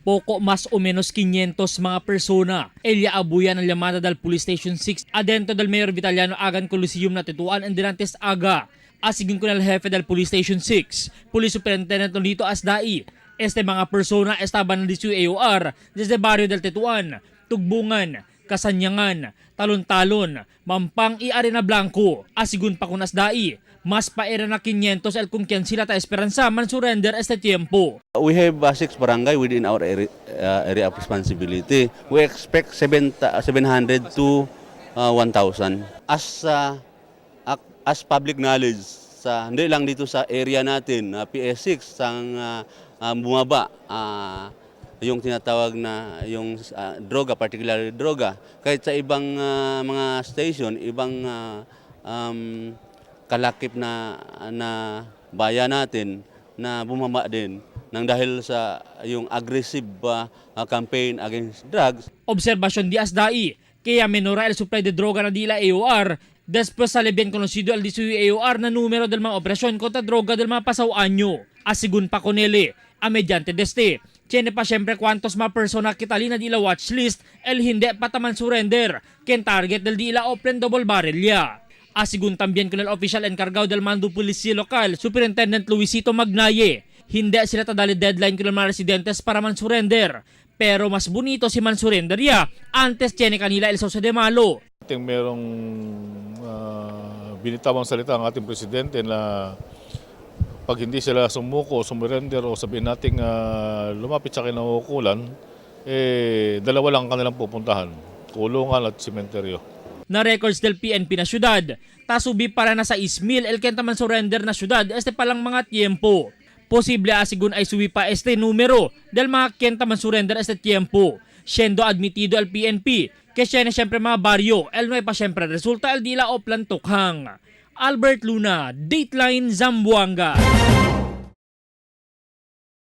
Poco mas o menos 500 mga persona. Elia abuyan ang llamada del Police Station 6 adentro del Mayor Vitaliano Agan Coliseum na Tetuan en Dirantes Aga. Asigin ko ng jefe del Police Station 6, Police Superintendent Nolito Asdai. Este mga persona estaban en AOR desde barrio del Tetuan, Tugbungan, Kasanyangan, Talon-Talon, Mampang y Arena Blanco. Asigun pa kun Asdai, mas paera na 500 el kung quien sila ta esperanza man surrender este tiempo. We have six barangay within our area of responsibility. We expect 700 to 1,000. As public knowledge, sa hindi lang dito sa area natin, PS6 ang bumaba yung tinatawag na yung droga, particularly droga. Kahit sa ibang mga station, ibang kalakip na na bayan natin na bumaba din nang dahil sa yung aggressive campaign against drugs. Observasyon di Asdai, kaya menora el supply de droga na dila AOR después sale bien conocido el DCU AOR na número del mga operasyon kontra droga del mga pasaw anyo. Asigun pa konele, a mediante deste, tiene pa siyempre cuantos mga persona kitali na dila watchlist el hindi pa taman surrender, ken target del dila open double barrel ya. Asigun también con el oficial encargado del mando policía local, Superintendent Luisito Magnaye. Hindi sila tadali deadline con mga residentes para man surrender. Pero mas bonito si man surrender ya antes tiene kanila el sauce de malo. Ating merong binitawang salita ang ating presidente na pag hindi sila sumuko, sumurrender o sabihin nating lumapit sa kinaukulan, eh, dalawa lang ang kanilang pupuntahan, kulungan at sementeryo. Na records del PNP na syudad. Tasubi para na sa Ismil el kenta man surrender na syudad este palang mga tiempo. Posible asigun ay suwi pa este numero del mga kenta man surrender este tiempo. Siendo admitido al PNP que siya na siyempre mga baryo el no pa siyempre resulta el dila o plantukhang. Albert Luna, Dateline Zamboanga.